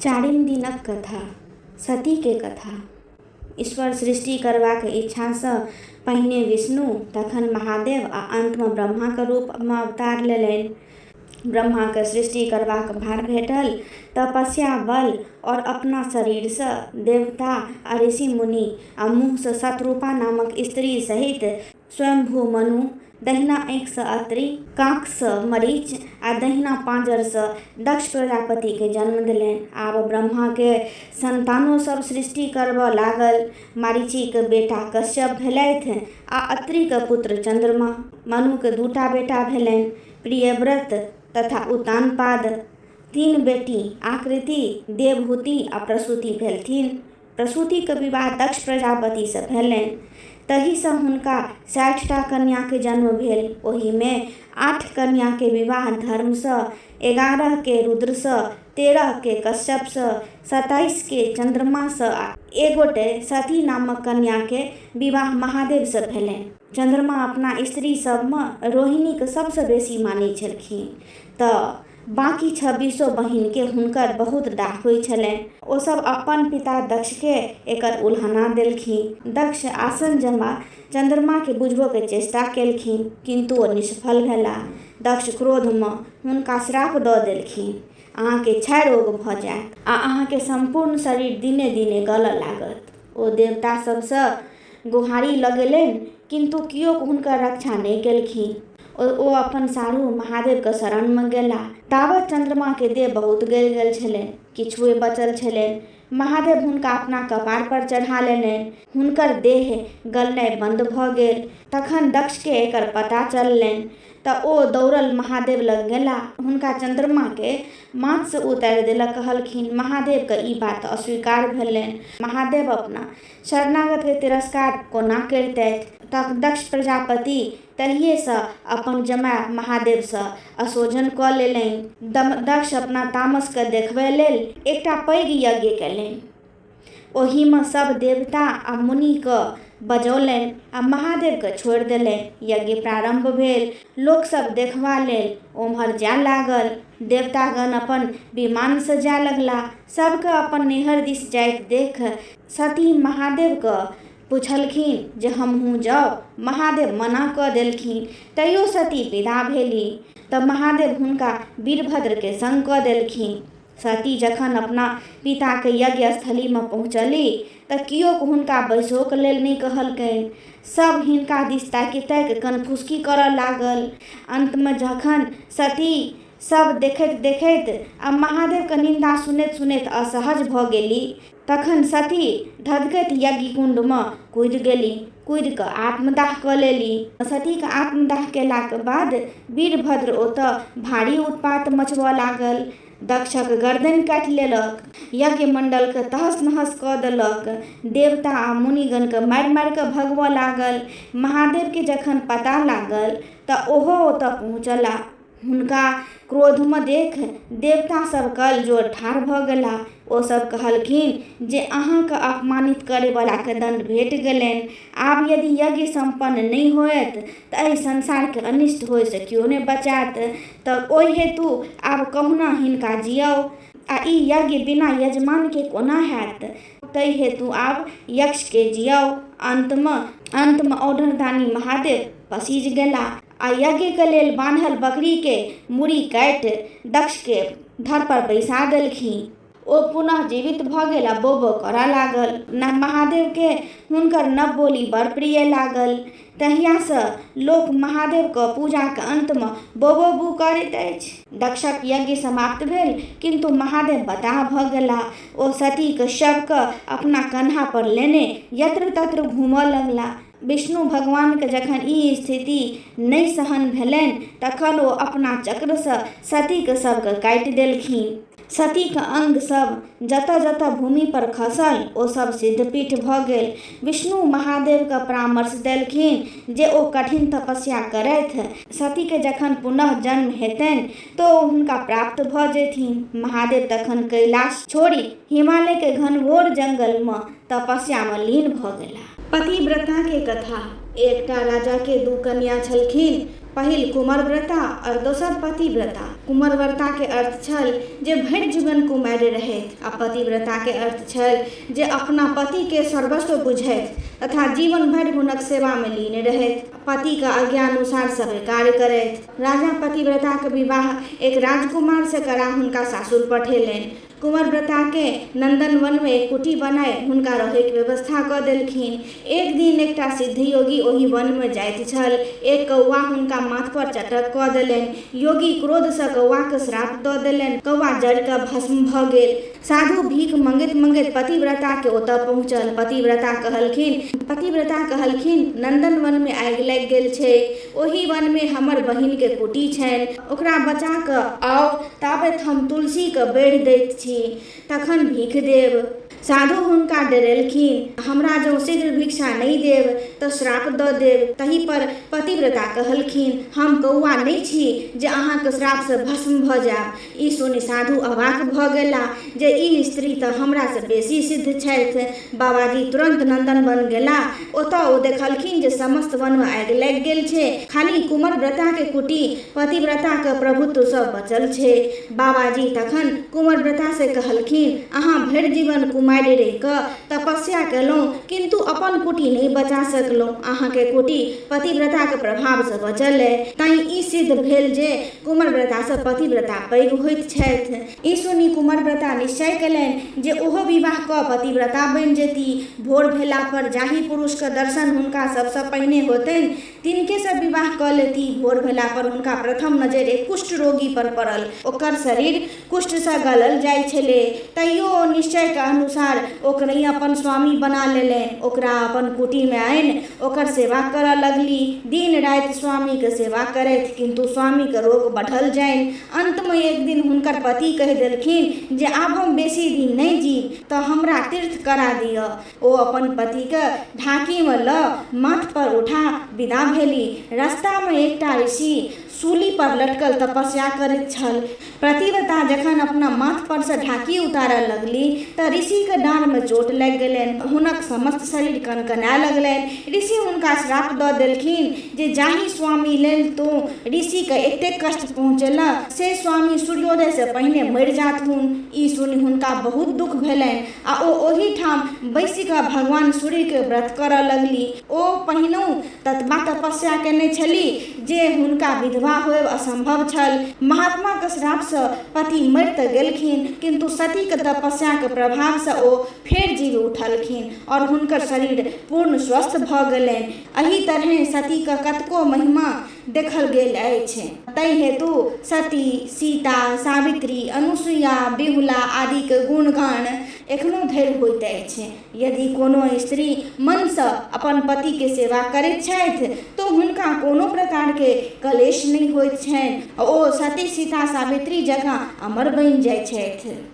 चारिम दिनक कथा, सतीके कथा। ईश्वर सृष्टि करबाक इच्छासँ पहिने विष्णु, तखन महादेव आ अन्तमे ब्रह्माक रूपमे अवतार लेलनि। ब्रह्माके सृष्टि करबाक भार भेटल। तपस्या बल और अपना शरीरसँ देवता आ ऋषि मुनि आ मुँहसँ शतरूपा नामक स्त्री सहित स्वयंभू मनु, दहिना आँखिसँ अत्रि, काँखसँ मरीच आ दहिना पाँजरसँ दक्ष प्रजापतिके जन्म देलनि। आब ब्रह्माके संतानो सब सृष्टि करबऽ लागल। मरीचिके बेटा कश्यप भेलथि आ अत्रिके पुत्र चन्द्रमा। मनुके 2टा बेटा भेलनि, प्रियव्रत तथा उत्तानपाद। 3 बेटी आकृति, देवहूति आ प्रसूति भेलथिन। प्रसूतिके विवाह दक्ष प्रजापतिसँ भेलनि। तहीसँ हुनका 60टा कन्याके जन्म भेल। ओहिमे 8 कन्याके विवाह धर्मसँ, 11 के रुद्रसँ, 13 के कश्यपसँ, 27 के चन्द्रमासँ आ एक गोटे सती नामक कन्याके विवाह महादेवसँ भेलनि। चन्द्रमा अपना स्त्री सबमे रोहिणीके सबसँ बेसी मानै छलखिन, तऽ बाँकी 26 बहिनके हुनकर बहुत डाह होइ छलनि। ओसब अपन पिता दक्षके एकर उल्हाना देलखिन। दक्ष आसन जमा चन्द्रमाके बुझबऽके चेष्टा केलखिन, किन्तु ओ निष्फल भेला। दक्ष क्रोधमे हुनका श्राप दऽ देलखिन, अहाँके क्षय रोग भऽ जायत आ अहाँके सम्पूर्ण शरीर दिने दिने गलऽ लागत। ओ देवता सबसँ गुहारी लगेलनि, किन्तु केओ हुनकर रक्षा नहि केलखिन। ओ अपन साढ़ू महादेवके शरणमे गेला। तावत चन्द्रमाके देह बहुत गलि गेल छलनि, किछुए बचल छलनि। महादेव हुनका अपना कपार पर चढ़ा लेलनि। हुनकर देह गलनाइ बन्द भऽ गेल। तखन दक्षके एकर पता चललनि तऽ ओ दौड़ल महादेव लग गेला। हुनका चन्द्रमाके माथसँ उतारि देलक कहलखिन। महादेवके ई बात अस्वीकार भेलनि। महादेव अपना शरणागतके तिरस्कार कोना करितथि? तक दक्ष प्रजापति तहिएसँ अपन जमाय महादेवसँ असोजन कऽ लेलनि। दक्ष अपना तामसके देखबै लेल एकटा पैघ यज्ञ कयलनि। ओहिमे सब देवता आ मुनिके बजौलनि आ महादेवके छोड़ि देलनि। यज्ञ प्रारम्भ भेल। लोकसब देखबा लेल ओम्हर जाय लागल। देवतागण अपन विमानसँ जाय लगला। सबके अपन नैहर दिस जाइत देख सती महादेवके पुछलखिन जे हमहूँ जाउ। महादेव मना कऽ देलखिन। तैयो सती विदा भेली तऽ महादेव हुनका वीरभद्रके संग कऽ देलखिन। सती जखन अपना पिताके यज्ञ स्थलीमे पहुँचली तऽ केओ हुनका बैसोके लेल नहि कहलकनि। सब हिनका दिस ताकि ताकि कनफुसकी करऽ लागल। अन्तमे जखन सती सब देखैत देखैत आ महादेवके निन्दा सुनैत सुनैत असहज भऽ गेली, तखन सती धधकैत यज्ञ कुण्डमे कूदि गेली। कूदि कऽ आत्मदाह कऽ लेली। सतीके आत्मदाह केलाके बाद वीरभद्र ओतऽ भारी उत्पात मचबऽ लागल। दक्षक गर्दनि काटि लेलक, यज्ञ मण्डलके तहस नहस कऽ देलक, देवता आ मुनिगणके मारि मारि कऽ भगबऽ लागल। महादेवके जखन पता लागल तऽ ओहो ओतऽ पहुँचला। हुनका क्रोधमे देख देवता सब कल जोड़ ठाढ़ भऽ गेला। ओसब कहलखिन जे अहाँके अपमानित करैवलाके दण्ड भेट गेलनि। आब यदि यज्ञ सम्पन्न नहि होयत तऽ एहि संसारके अनिष्ट होइसँ केओ नहि बचायत। तऽ ओहि हेतु आब कहुना हिनका जियाउ आ ई यज्ञ बिना यजमानके कोना हैत, ताहि हेतु आब यक्षके जियाउ। अन्तमे औढरदानी महादेव पसीज गेला आ यज्ञके लेल बान्हल बकरीके मूड़ी काटि दक्षके धर पर बैसा देलखिन। ओ पुनः जीवित भऽ गेल आ बो बो करऽ लागल। महादेवके हुनकर नव बोली बड़ प्रिय लागल। तहियासँ लोक महादेवके पूजाके अन्तमे बो बो बू करैत अछि। दक्षक यज्ञ समाप्त भेल, किन्तु महादेव बताह भऽ गेला। ओ सतीके शवके अपना कन्हा पर लेने यत्र तत्र घूमऽ लगला। विष्णु भगवानके जखन ई स्थिति नहि सहन भेलनि, तखन ओ अपना चक्रसँ सतीके शवके काटि देलखिन। सतीके अंग सब जतऽ जतऽ भूमि पर खसल ओ सब सिद्धपीठ भऽ गेल। विष्णु महादेवके परामर्श देलखिन जे ओ कठिन तपस्या करथि। सतीके जखन पुनः जन्म हेतनि तऽ ओ हुनका प्राप्त भऽ जेथिन। महादेव तखन कैलाश छोड़ि हिमालयके घनघोर जंगलमे तपस्यामे लीन भऽ गेला। पतिव्रता के कथा। एकटा राजा के 2 कन्या छलखिन। पहिल कुमरव्रता आओर दोसर पतिव्रता। कुमरव्रताके अर्थ छल जे भरि जीवन कुमारि रहथि आ पतिव्रताके अर्थ छल जे अपना पतिके सर्वस्व बुझथि तथा जीवन भरि हुनक सेवामे लीन रहथि, पतिके आज्ञानुसार सब कार्य करथि। राजा पतिव्रताके विवाह एक राजकुमारसँ करा हुनका सासुर पठेलनि। कुमरव्रताके नन्दनवनमे एक कुटी बनाय हुनका रहैके व्यवस्था कऽ देलखिन। एक दिन एकटा सिद्ध योगी ओहि वनमे जाइत छल। एक कौआ हुनका माथ पर चटक कऽ देलनि। योगी क्रोधसँ कौआके श्राप दऽ देलनि। कौआ जरि कऽ भस्म भऽ गेल। साधु भीख मंगैत मंगैत पतिव्रताके ओतऽ पहुँचल। पतिव्रता कहलखिन, नन्दनवनमे आगि लागि गेल छै, ओहि वनमे हमर बहिनके कुटी छनि, ओकरा बचा कऽ आउ, ताबत हम तुलसीके बेढ़ दैत छी, तखन भीख देब। साधु हुनका डरेलखिन, हमरा जँ शीघ्र भिक्षा नहि देब तऽ श्राप दऽ देब। तही पर पतिव्रता कहलखिन, हम कौआ नहि छी जे अहाँके श्रापसँ भस्म भऽ जायब। ई सुनि साधु अवाक भऽ गेला जे ई स्त्री तऽ हमरासँ बेसी सिद्ध छथि। बाबाजी तुरन्त नन्दनवन गेला। ओतऽ ओ देखलखिन जे समस्त वनमे आगि लागि गेल छै, खाली कुमरव्रताके कुटी पतिव्रताके प्रभुत्वसँ बचल छै। बाबाजी तखन कुमरव्रतासँ कहलखिन, अहाँ भरि जीवन कुमारि रहि कऽ तपस्या केलहुँ, किन्तु अपन कुटी नहि बचा सकलहुँ। अहाँके कुटी पतिव्रताके प्रभावसँ बचल अइ, तैँ ई सिद्ध भेल जे कुमरव्रतासँ पतिव्रता पैघ होइत छथि। ई सुनि कुमरव्रता निश्चय कयलनि जे ओहो विवाह कऽ पतिव्रता बनि जेती। भोर भेला पर जाहि पुरुषके दर्शन हुनका सबसँ पहिने होतनि तिनकेसँ विवाह कऽ लेती। भोर भेला पर हुनका प्रथम नजरि एक कुष्ठ रोगी पर पड़ल। ओकर शरीर कुष्ठसँ गलल जाइ छलै, तैयो ओ निश्चयके अनुसार ओकरे अपन स्वामी बना लेलनि। ओकरा अपन कुटीमे आनि ओकर सेवा करऽ लगली। दिन राति स्वामीके सेवा करथि, किन्तु स्वामीके रोग बढ़ल जानि। अन्तमे एक दिन हुनकर पति कहि देलखिन जे आब हम बेसी दिन नहि जीब, तऽ हमरा तीर्थ करा दिअ। ओ अपन पतिके ढाकीमे लऽ माथ पर उठा विदा भेली। रास्तामे एकटा ऋषि सूली पर लटकल तपस्या करैत छल। पतिव्रता जखन अपना माथ पर से ढाकी उतारऽ लगली तऽ ऋषिके डाँड़मे चोट लागि गेलनि। हुनक समस्त शरीर कनकनाय लगलनि। ऋषि हुनका श्राप दऽ देलखिन जे जाहि स्वामी लेल तोँ ऋषिके एतेक कष्ट पहुँचेलह से स्वामी सूर्योदयसँ पहिने मरि जाथुन। ई सुनि हुनका बहुत दुःख भेलनि आ ओ ओहिठाम बैसि कऽ भगवान सूर्यके व्रत करऽ लगली। ओ पहिनहुँ ततबा तपस्या केने छली जे हुनका विधवा होयब असंभव छल। महात्माके श्रापसँ पति मरि तऽ गेलखिन, किन्तु सतीके तपस्याके प्रभावसँ ओ फेर जीव उठलखिन आओर हुनकर शरीर पूर्ण स्वस्थ भऽ गेलनि। एहि तरहेँ सतीके कतको महिमा देखल गेल अछि। ताहि हेतु सती, सीता, सावित्री, अनुसुईया, बिहुला आदिके गुणगान एखनो धरि होइत अछि। यदि कोनो स्त्री मनसँ अपन पतिके सेवा करैत छथि तऽ हुनका कोनो प्रकारके कलेश नहि होइत छनि। ओ सती, सीता, सावित्री जकाँ अमर बनि जाइ छथि।